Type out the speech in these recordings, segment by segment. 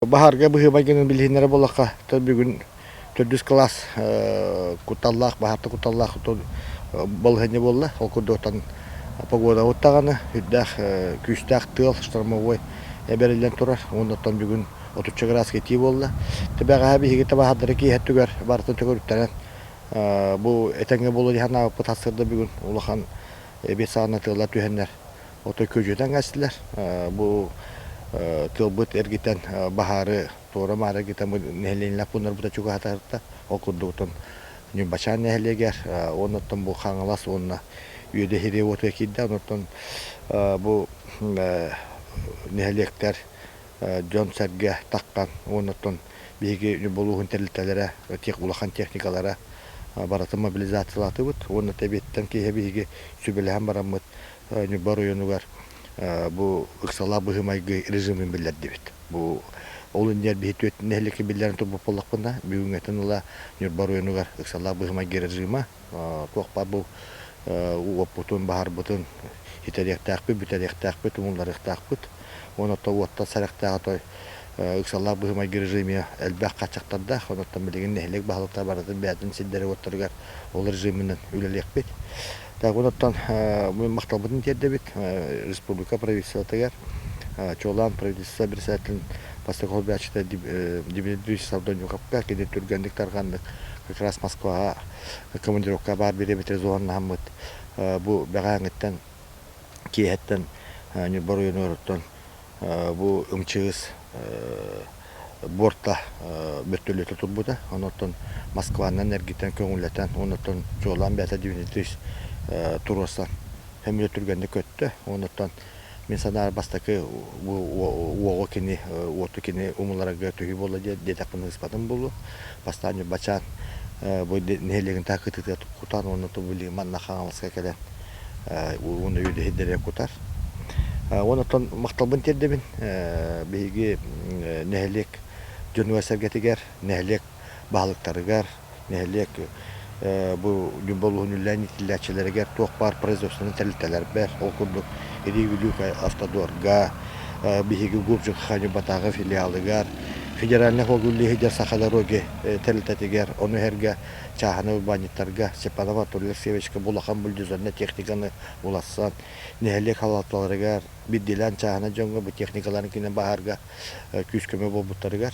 Баһаарга быһыы-майгыны билиһиннэрэ буоллахха, бүгүн төрдүс кылаас кутталлаах, баһаарта кутталлаах балаһыанньа буолла. Ол курдуктан погодабыт даҕаны үрдээх күүстээх тыал штормовой бэриллэн турар. Оннуттан бүгүн отучча градуска итии буолла. Бэҕэһээ биһиги табаһардары киэһэ өттүгэр барытын төгүрүктэрэн бу этэҥҥэ буолуо дии санаабыппыт сарсыарда бүгүн улахан эбиэт саҕана тыаллар түһэннэр Отой күөдьүтэн кэстилэр. Бу тыалбыт эргитэн баһаары туора-маары эргитэн бу нэһилиэнньэлээх пууннарбыта чугаһатарта. Ол курдуктан Ньурбачаан нэһилиэгэр уоннаттан бу Хаҥалас уонна Үөдэ Иһириэ уотугар киирдэ. Онуттан бу нэһилиэктэр дьон-сэргэ таххан уоннаттан биһиги Ньурба улууһун тэрилтэлэрэ улахан техникалара барытын мобилизациялаатыбыт уонна тэбиэттэн киэһэ биһиги сүбэлэһэн бараммыт Ньурба оройуонугар бу ыксалаах быһыы-майгы режимин биллэрдибит. Бу ол иннигэр биһи түөрт нэһилиэккэ биллэрэн турбут буоллахпына, бүгүҥҥэтин ыла Ньурба оройуонугар ыксалаах быһыы-майгы режима туох баар бу уоппутун, баһарбытын итэриэхтээхпит, бүтэриэхтээхпит, умулларыахтаахпыт. Уонна уоттан сэрэхтээх отой ыксалаах быһыы-майгы режимэ элбэх хааччахтардаах. Онон билигин нэһилиэк баһылыктара барытын бэйэтин сирдэрэ-уоттарыгар ол режиминэн үлэлиэхпит. Так оттон махталбытын тиэрдэбит республика правительствотыгар, чуолаан правительство председателин бастакы солбуйааччыта Дмитрий Савдонюковка кини түргэнник тарҕаннык как раз Москваҕа командировка баар бириэмэтэ зонаһаммыт бу бэҕээҥиттэн киэһэттэн Ньурба оройуонугар бу МЧС борта бөртөлүөтэ турбута. Онон Москванан эргитэн көҥүллэтэн, онон чуолаан бэйэтэ Дмитрий туруорсан сөмөлүөт түргэнник көттө. Онон мин санаабар бастакы уоҕу кини уоту кини умуларга төһүү буолла диэтэхпинэ ыыспатым буолуо. Бастаан Ньурбачаан бу нэһилиэгин таһа кытыытыгар кутан уонна били манна Хаҥаласка кэлэн уонна үөдэһирдэрэ кутар. Онон махталбын тиэрдэбин биһиги нэһилиэк дьонугар-сэргэтигэр, нэһилиэк баһылыктарыгар, нэһилиэк бу Ньурба улууһун үлэлээн иитиллээччилэригэр туох баар производственнай тэрилтэлэрбэр, ол курдук Илии Бүлүү автодорга, биһиги ГУП Ньурбатааҕы филиалыгар, федеральнай холбууллуур Саха дороги тэрилтэтигэр, ону сэргэ чааһынай урбаанньыттарга Степанов Анатолий Алексеевичка бу улахан бульдозернай техниканы уларсан, нэһилиэк салалталарыгар, биирдиилээн чааһынай дьоҥҥо бу техникаларын кинин баһаарга күүс-көмө буолбуттарыгар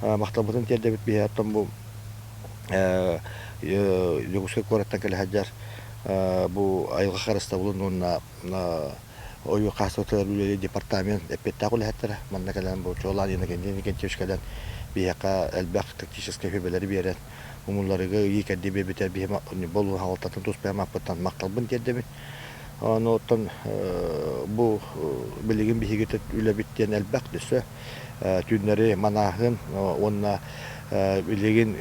махталбытын тиэрдэбит. Биһиги оттон бу Дьокуускай куораттан кэлэ сылдьар бу айылҕа харыстабылын уонна Ойуу хаастыбытыгар үлэлиир департамент эппиэттээх үлэһиттэрэ манна кэлэн бу чуолаан Иннокентий Иннокентьевич кэлэн биһиэхэ элбэх тактическай сүбэлэри биэрэн умулларыга ыйыы-кэрдии биэрбитэ биһи Ньурба улууһун салалтатын тус бэйэм ааппыттан махталбын тиэрдэбин. Ону оттон бу билигин биһиги үлэбит диэн элбэх өссө түүннэри манааһын уонна билигин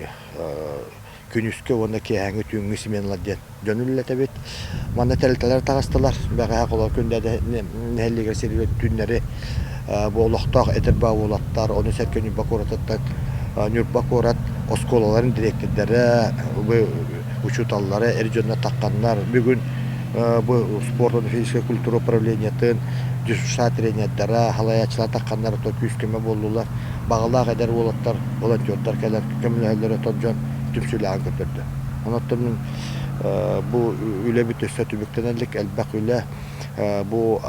күнүскү уонна киэһээҥҥи түүҥҥү сменалар диэн дьон үлэлэтэбит. Манна тэрилтэлэр таҕыстылар. Бэҕэһээ холобур Күндээдэ нэһилиэгэр сиригэр түүннэри бу олохтоох эдэр баа уолаттар, ону сэргэ Ньурба куоратыттан Ньурба куорат оскуолаларын дириэктэрдэрэ, учууталлара, эр дьонно тахханнар бүгүн бу спорт уонна физическэй культура управлениетын ДЮСШ тренердара, салайааччылар тахханнар то күүс-көмө буоллулар. Баҕалаах эдэр уолаттар, волонтердар кэлэн көмөлөһөллөрө тон дьон түмсүүлээҕин көрдөрдө. Онон мин бу үлэбит өссө түмүктэнэ илик, элбэх үлэ бу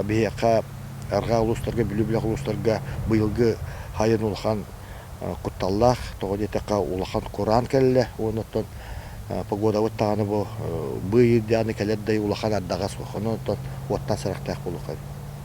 биһиэхэ арҕаа улуустарга, Бүлүү бөлөх улуустарга быйылгы сайын улахан кутталлаах, тоҕо диэтэххэ улахан кураан кэллэ уонна оттон погодабыт даҕаны бу быйыл даҕаны кэлэр да улахан ардаҕа суох. Онон оттон уоттан сэрэхтээх буолуохха.